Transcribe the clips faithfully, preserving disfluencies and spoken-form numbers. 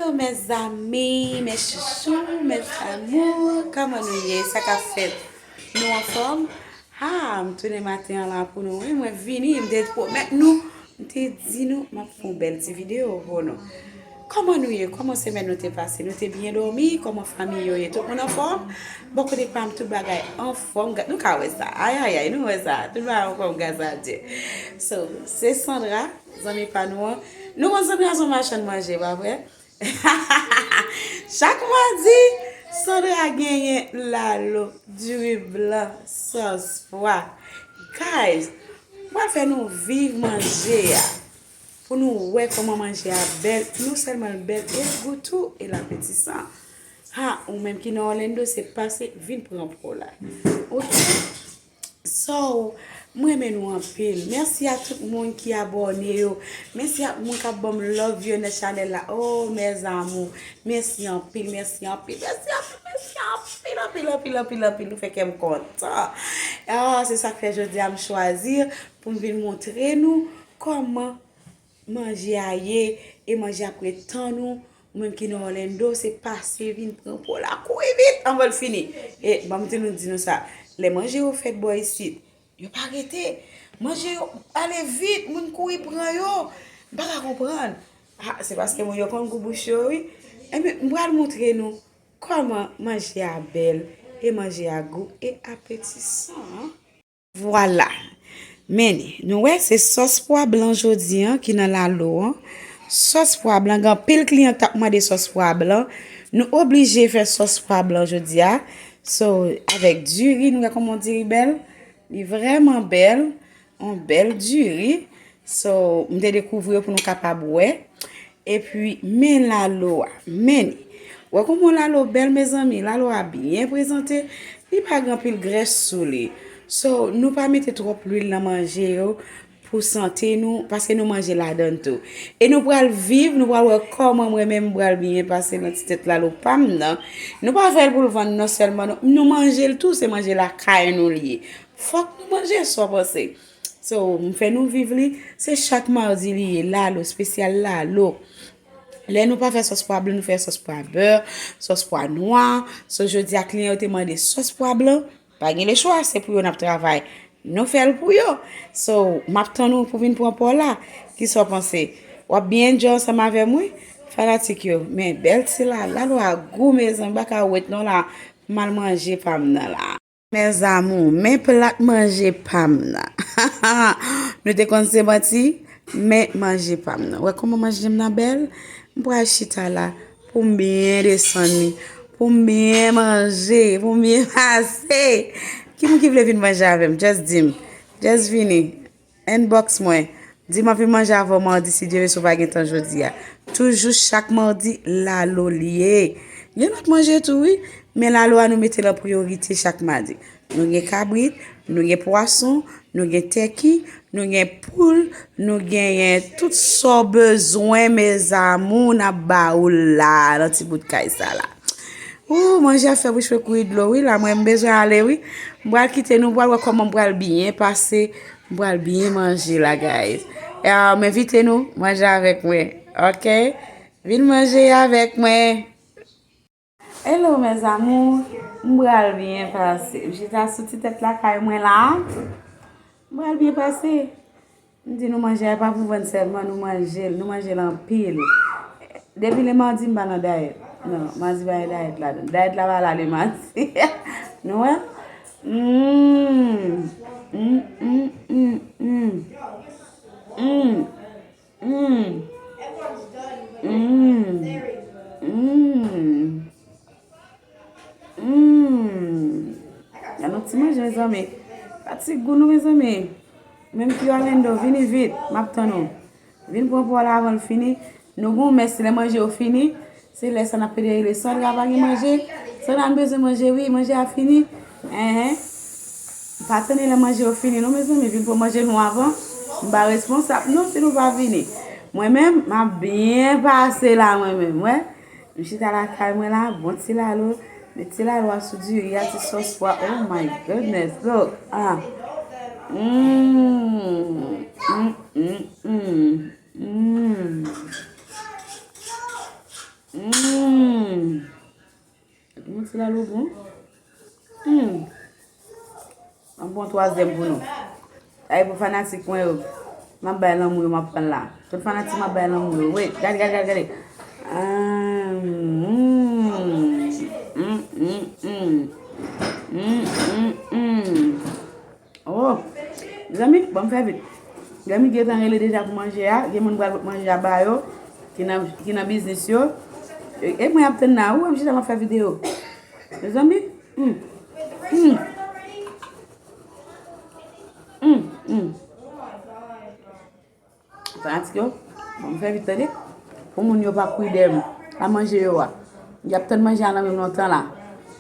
Hello, mes amis, mes chouchous, mes amours, kòman nou ye? Sa k ap fèt? Nou anfòm? Ha, m tounen maten an la pou nou, wi, mwen vini, m te pwomèt nou, m te di nou, m ap fè yon bèl ti videyo pou nou. Kòman nou ye? Kòman semèn nou te pase? Nou te byen dòmi? Kòman fanmi yo ye? Tout moun anfòm? Bò kote pa m, tout bagay anfòm. Ga-, nou ka wè sa. Ayayay, nou wè sa. Tout bagay anfòm, gras a Dye. So, se Sandra, zanmi pa nou an. Nou konn Sandra se yon machann manje, pa vre? Chak madi, Sandra genyen lalo, diri blan, sòs pwa. Guys, m pral fè nou viv manje a. Pou nou wè kòman manje a bèl, non sèlman l bèl, e l gou tou, e l apetisan. Ha, ou menm ki nan Orlando, se pase, vin pran pa w la. Oke? So, m renmen nou anpil. Mèsi a tout moun ki abòne yo. Mèsi a moun k ap ban m love yo nan chanèl la. Oh, mes amours. Mèsi anpil, mèsi anpil, mèsi anpil, mèsi anpil, anpil, anpil, anpil, anpil. Nou fè kè m kontan. Ah, se sa k fè jodi a m chwazi pou m vin montre nou kòman manje a ye, e manje ap ret tann ou. Ou menm ki nan Orlando, se pase vin pran pa w la, kouri vit anvan l fini. E ban m di nou, di nou sa, lè manje yo fèt bò isit, yo pa rete. Manje yo ale vit, moun kouri pran yo. M pa ka konprann. Ah, se paske moun yo konn gou bouch yo, wi. Enben, m pral montre nou kòman manje a bèl, e manje a gou, e apetisan. Vwala. Men, nou wè, se sòs pwa blan jodi a ki nan lalo an. Sòs pwa blan, gen anpil kliyan k t ap mande sòs pwa blan. Nou oblije fè sòs pwa blan jodi a. So, avèk diri, nou wè kòman diri bèl? Li vrèman bèl. Yon bèl diri. So, m te dekouvri yo pou nou kapab wè. Epi, men lalo a. Men li. Wè kòman lalo bèl, mezanmi. Lalo a byen prezante. Li pa gen anpil grès sou li. So, nou pa mete twòp lwil nan manje yo pou sante nou, paske nou manje ladan l tou. E nou pral viv, nou pral wè kòman mwen menm m pral byen pase nan ti tèt lalo pa m nan. Nou pa fè l pou l vann non sèlman, nou, nou manje l tou, se manje lakay nou li ye. Fòk nou manje, sa w panse? So, m fè nou viv li, se chak madi li ye, lalo, espesyal lalo. Lè nou pa fè sòs pwa blan, nou fè sòs pwa bè, sòs pwa nwa. So, jodi a, kliyan yo te mande sòs pwa blan, pa gen lechwa, se pou yo n ap travay. Nou fè l pou yo. So, m ap tann ou pou vin pran pa w la. Kisa w panse? W ap byen enjoy ansanm avè m, wi, fanatik yo. Men, bèl ti la, lalo a gou, mezanmi, m pa ka wèt non la, m al manje pa m nan la. Mes amours, men plat manje pa m nan. Nou te konn se manti, men manje pa m nan. Wè kòman manje m nan bèl? M pral chita la pou m byen desann li, pou m byen manje, pou m byen pase. Ki moun ki vle vin manje avè m? Just di m. Just vini. Inbox mwen. Di m anvi manje avè w madi, si Dye vle, si w pa gen tan jodi a. Toujou chak madi, lalo li ye. Gen lòt manje tou, wi. Men lalo a, nou mete l an priyorite chak madi. Nou gen kabrit, nou gen pwason, nou gen tèki, nou gen poul, nou genyen tout sa w bezwen, mes amours, n ap ba ou la, nan ti bout kay sa la. Ooh, manje ap fè bouch mwen kouri dlo, wi, la, mwen, m bezwen ale, wi. M pral kite nou, m pral wè kòman m pral byen pase. M pral byen manje la, guys. E a, m envite nou manje avèk mwen, oke? Vin manje avèk mwen. Hello, mes amours. M pral byen pase. M chita sou ti tèt lakay mwen la. M pral byen pase. M di nou manje a pa pou vann sèlman, nou manje l, nou manje l anpil. Depi le madi m pa nan dayèt. Non, madi pa gen dayèt ladan. Dayèt la pa la le madi. Nou wè? Mm. Mm, mm, mm, mm. Mm. Mm. Mm. Mm. Mm. Gad yon ti manje, mezanmi. Gad ti gou nou, mezanmi. Menm ki Orlando, vini vit. M ap tann ou. Vin pran pa w la avan l fini. Nou gen yon mès, lè manje yo fini, se lè sa n ap pede rele, Sandra pa gen manje? Sandra, m bezwen manje, wi, manje a fini. Enhen. Pa tann lè manje yo fini, non, mezanmi. Vin pran manje nou avan. M pa responsab, non, si nou pa vini. Mwen menm, m ap byen pase la, mwen menm, wè. M chita lakay mwen la, bon ti lalo. Men ti lalo a sou diri a, ti sòs pwa. Oh my goodness, look. Ah. Mm. Mm, mm, mm. Mm. Mm. Mwen ti lalo bon. Hmm. An bon twazyèm pou nou. Ay pou fanatik mwen yo. M ap bay lanmou yo, m ap pran la. Tout fanatik m ap bay lanmou yo. Wi, gade, gade, gade, gade. Ah, mm, mm, mm, mm. Mm, mm, mm. Oh, mezanmi, ban m fè vit. Mezanmi, gen tan rele deja pou manje a. Gen moun pral pot manje a ba yo, ki nan, ki nan biznis yo. E, e mwen ap tann la, ou wè m chita m ap fè videyo. Mezanmi, mm, mm. Mm, mm. Fanatik yo, ban m fè vit tande. Pou moun yo pa kouri dèyè m. Pa manje yo a. Y ap tann manje a nan menm lontan la.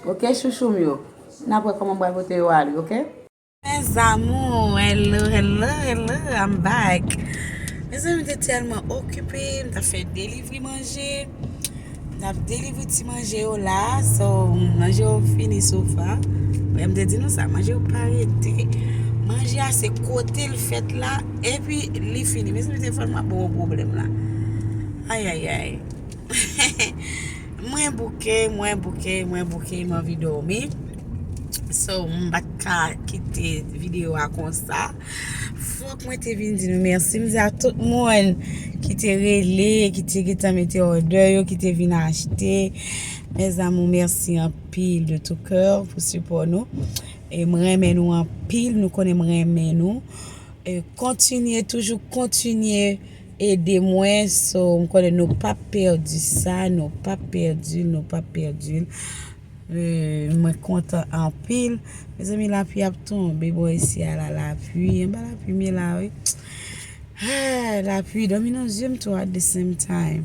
Ok, chouchou m yo. N ap wè kòman m pral pote yo ale, ok? Mes amours, hello, hello, hello, I'm back. Mezanmi, m te tèlman okipe, m t ap fè delivri manje. M t ap delivri ti manje yo la, so manje yo fini sofa. Wè, m te di nou sa, manje yo pa rete. Manje a se kote l fèt la, epi li fini. Mezanmi, telefòn mwen ap ban m pwoblèm la. Ayayay. Mwen bouke, mwen bouke, mwen bouke, m anvi dòmi. So, m pa t ka kite videyo a konsa. Fòk mwen te vin di nou mèsi. M di a tout moun ki te rele, ki te gentan mete òdè yo, ki te vin achte. Mes amours, mèsi anpil de tout cœur pou sipò nou. E m renmen nou anpil, nou konnen m renmen nou. E kontinye, toujou kontinye ede mwen. So, m konnen nou p ap pèdi sa, nou p ap pèdi l, nou p ap pèdi l. E, mwen kontan anpil. Mezanmi, lapli ap tonbe bò isi a la, lapli. Anba lapli m ye la, wi. Ah, lapli dòmi nan zye m tou at the same time.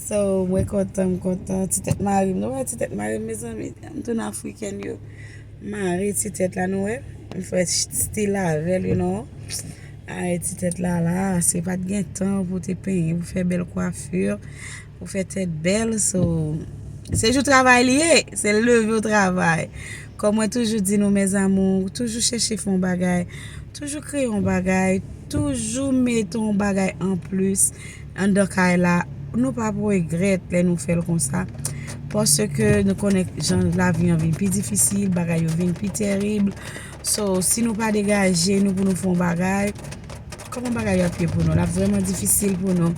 So, mwen kontan, m kontan. Ti tèt mari m, nou wè ti tèt mari m, mezanmi. M tounen afrikèn yo. Mare ti tèt la, nou wè. M fè ch-, stil avè l, you know. Mare ti tèt la, la. Se pa t gen tan pou te penyen, pou fè bèl kwafi, pou fè tèt bèl. So, se jou travay li ye. Se leve w travay. Kòm mwen toujou di nou, mes amours, toujou chèche fè yon bagay. Toujou kreye yon bagay. Toujou mete yon bagay anplis anndan kay la. Nou p ap regrèt lè nou fè l konsa. Paske nou konnen jan lavi an vin pi difisil, bagay yo vin pi tèrib. So, si nou pa degaje nou pou nou fè yon bagay, kòman bagay yo ap ye pou nou? L ap vrèman difisil pou nou.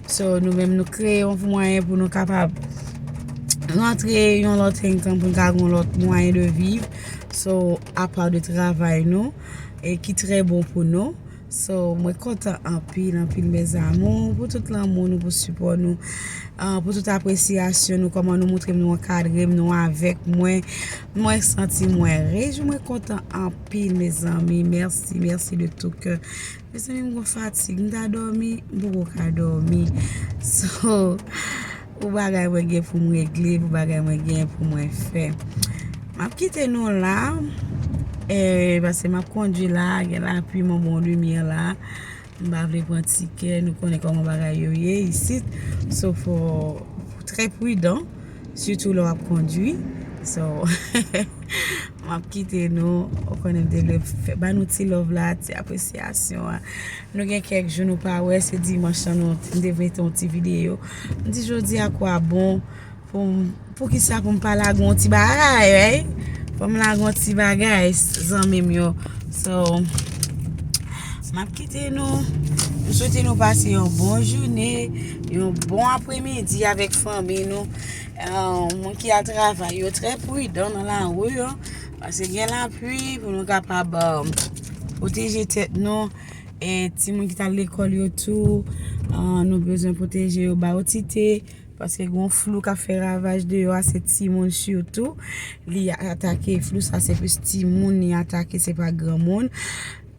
So, nou menm, nou kreye yon mwayen pou nou kapab rantre yon lòt income, pou nou ka gen yon lòt mwayen de viv. So, apa de travay nou, e ki trè bon pou nou. So, mwen kontan anpil, anpil, mes amours, pou tout lanmou nou, pou sipò nou, ah, pou tout apresyasyon nou, kòman nou montre m nou ankadre m, nou avèk mwen. Mwen santi mwen rejwi, mwen kontan anpil, mezanmi. Mèsi, mèsi de tout cœur. Mezanmi, m gon fatig, m ta dòmi, m poko ka dòmi. So, pou bagay mwen gen pou m regle, pou bagay mwen gen pou mwen fè. M ap kite nou la, e, paske m ap kondui la, gen lapli, m an bon limyè la. M pa vle pran tikè, nou konnen kòman bagay yo ye isit. So, fò trè pridan, sitou lè w ap kondui. So, m ap kite nou, ou konnen m te vle fè, ba nou ti love la, ti apresyasyon an. Nou gen kèk jou nou pa wè, se dimanch lan nou, m te mete yon ti videyo. M di jodi a kwa bon, pou m, poukisa pou m pa lage yon ti bagay, ey? Fò m lage yon ti bagay, zanmi m yo. So, m ap kite nou. M swete nou pase yon bon jounen, yon bon apremidi avèk fanmi nou. Eh, moun ki al travay yo, trè pridan nan lari yo. Paske gen lapli pou nou kapab, eh, pwoteje tèt nou. E timoun ki t al lekòl yo tou, eh, nou bezwen pwoteje yo, ba yo ti te. Paske gen yon flou k ap fè ravaj deyò a, se timoun sitou. Li atake, flou sa se plis timoun li atake, se pa granmoun.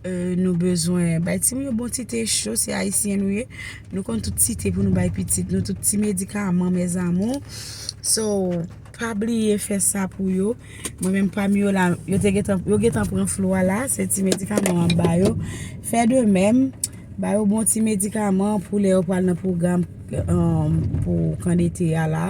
Eh, nou bezwen bay timoun yo bon ti te cho, se ayisyen nou ye. Nou konn tout ti te pou nou bay pitit nou, tout ti medikaman, mes amours. So, pa bliye fè sa pou yo. Mwen menm pa m yo la, yo te gentan, yo gentan pran flou a la, se ti medikaman m ap ba yo. Fè de menm, Ba yo bon ti medikaman pou lè yo pral nan pwogram, um, pou kan dete a la,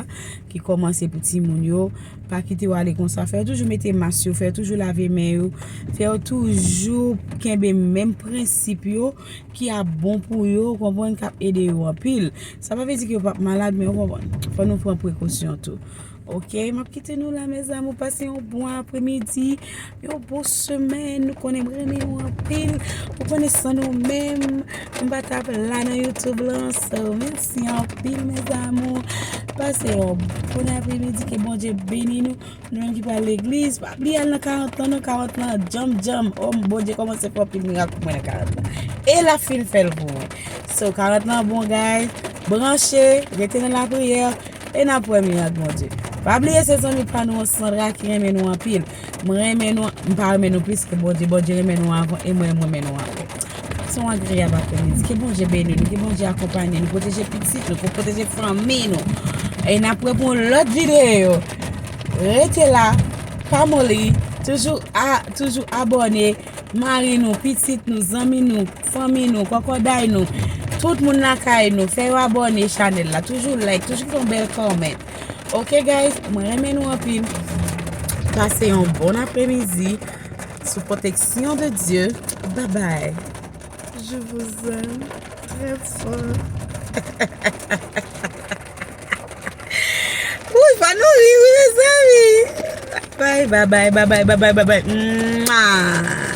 ki kòmanse pou timoun yo. Pa kite yo ale konsa. Fè yo toujou mete mas yo, fè yo toujou lave men yo, fè yo toujou kenbe menm prensip yo ki ap bon pou yo, ou konprann, k ap ede yo anpil. Sa pa vle di ke yo p ap malad, men ou konprann. Fò nou pran prekosyon tou. Ok, m ap kite nou la, mes amours. Pase yon bon apremidi, yon bon semèn. Nou konnen m renmen nou anpil. Ou konnen san nou menm, m pa t ap la nan YouTube lan. So, mèsi anpil, mes amours. Pase yon bon apremidi, ke Bondye beni nou. Nou menm ki pral legliz, pa bliye al nan karant lan, non, karant lan djanm djanm. Oh, Bondye kòmanse fè anpil mirak pou mwen nan karant lan. E l ap fin fè l pou mwen. So, karant lan bon, guys. Branche, rete nan lapriyè, e n ap wè mirak Bondye. Pa bliye se zanmi pa nou an, Sandra, ki renmen nou anpil. Mwen renmen nou, m pa renmen nou plis ke Bondye. Bondye renmen nou avan, e mwen, mwen renmen nou avan. Pase yon agreyab apremidi. Ke Bondye beni nou, ke Bondye akonpanye nou, pwoteje pitit nou, pou pwoteje fanmi nou. E n ap wè pou yon lòt videyo. Rete la, pa moli, toujou a, toujou abòne, mari nou, pitit nou, zanmi nou, fanmi nou, kòkòday nou, tout moun lakay nou, fè yo abòne chanèl la, toujou like, toujou fè yon bèl comment. Ok, guys, mwen renmen nou anpil. Pase yon bon apremidi sou pwoteksyon de Dye. Bye bye. Je vous aime très fort. Wi, fò nou ri, wi, mezanmi. Bye, bye, bye, bye, bye, bye, bye, bye. Mwah.